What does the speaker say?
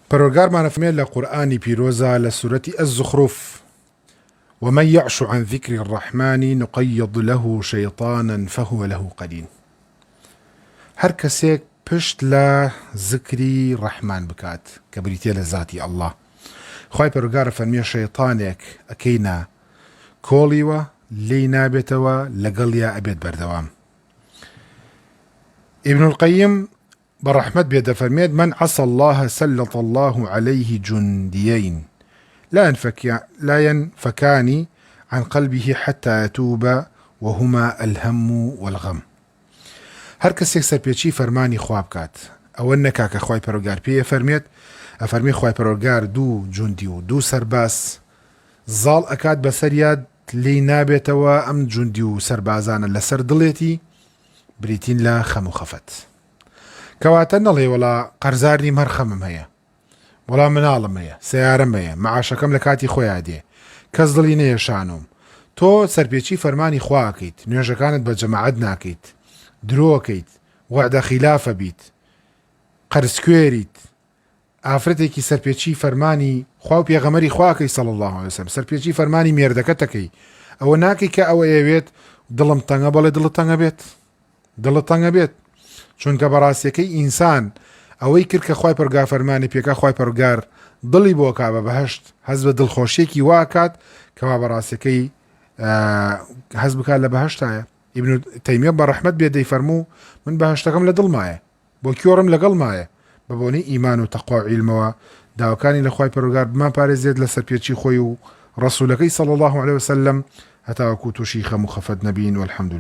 پەروەردگارمان ئەفەرمێ لە قورئانی پیرۆزا لە سورەتی الزخرف، ومن یعش عن ذکر الرحمن نقیض له شیطانا فهو له قرین. هەر کەسێک پشت لە زکری ڕەحمان بکات کە بریتیە لە زاتی اللە خوای پەروەردگار ئەفەرمێ شەیتانێک ئەکەینە کۆڵیوە لێی نابێتەوە لەگەڵیا ئەبێت بەردەوام. ابن القیم بە ڕەحمەت بێت دەفەرمێت، من عصی اللە سلط اللە علیه جندیین لا ینفکان عن قلبه حتی یتوب وهما الهم والغم هەر کەسێک سەرپێچی فەرمانی خوا بکات ئەوە نەکا کە خوای پەروەردگار پێی ئەفەرمێت ئەفەرمێ خوای پەروەردگار دوو جوندی و دوو سەرباز زاڵ ئەکات بەسەریا لێی نابێتەوە ئەم جوندی و سەربازانە لەسەر دڵێتی بریتین لە خەم و خەفەت. کەواتە نەڵێ وەڵا قەرزار نیم هەر خەمم هەیە وەڵا مناڵم هەیە سەیارەم هەیە معاشەکەم لە کاتی خۆیا دێ کەس دڵی نەیەشانوم تۆ سەرپێچی فەرمانی خوا ئەکەیت نوێژەکانت بە جەماعەت ناکەیت درۆ ئەکەیت وەعدە خیلافە بیت قەرزکوێریت ئافرەتێکی سەرپێچی فەرمانی خوا و پێغەمبەری خوا ئەکەی صلی اللە علیە وسلم سەرپێچی فەرمانی مێردەکەت ئەکەی ئەوە ناکەی کە ئەوە ئەیەوێت دڵم تەنگە بەڵێ دڵت تەنگە بێت دڵت تەنگە بێت چونکە بەڕاستیەکەی ئینسان ئەوەی کرد کە خوای پەرگار فەرمانی پێکا خوای پەرگار دڵی بۆ کا بە بەهشت هەز بە دڵخۆشیەکی واکات کەوا بەڕاستیەکەی هەز بکات لە بەهشتایە ئیبن تەیمیە بە ڕەحمەت بێ دەیفەرموو من بەهشتەکەم لە دڵمایە بۆ کۆڕم لەگەڵمایە بە بۆنەی ئیمان و تەقوا و عیلمەوە داواکانی لە خوای پەروەردگار بمانپارێزێت لە سەرپێچی خۆی و ڕەسولەکەی صلی اللە علیە وسلم هەتاوەکو توشی خەم و خەفەت نەبین والحمد.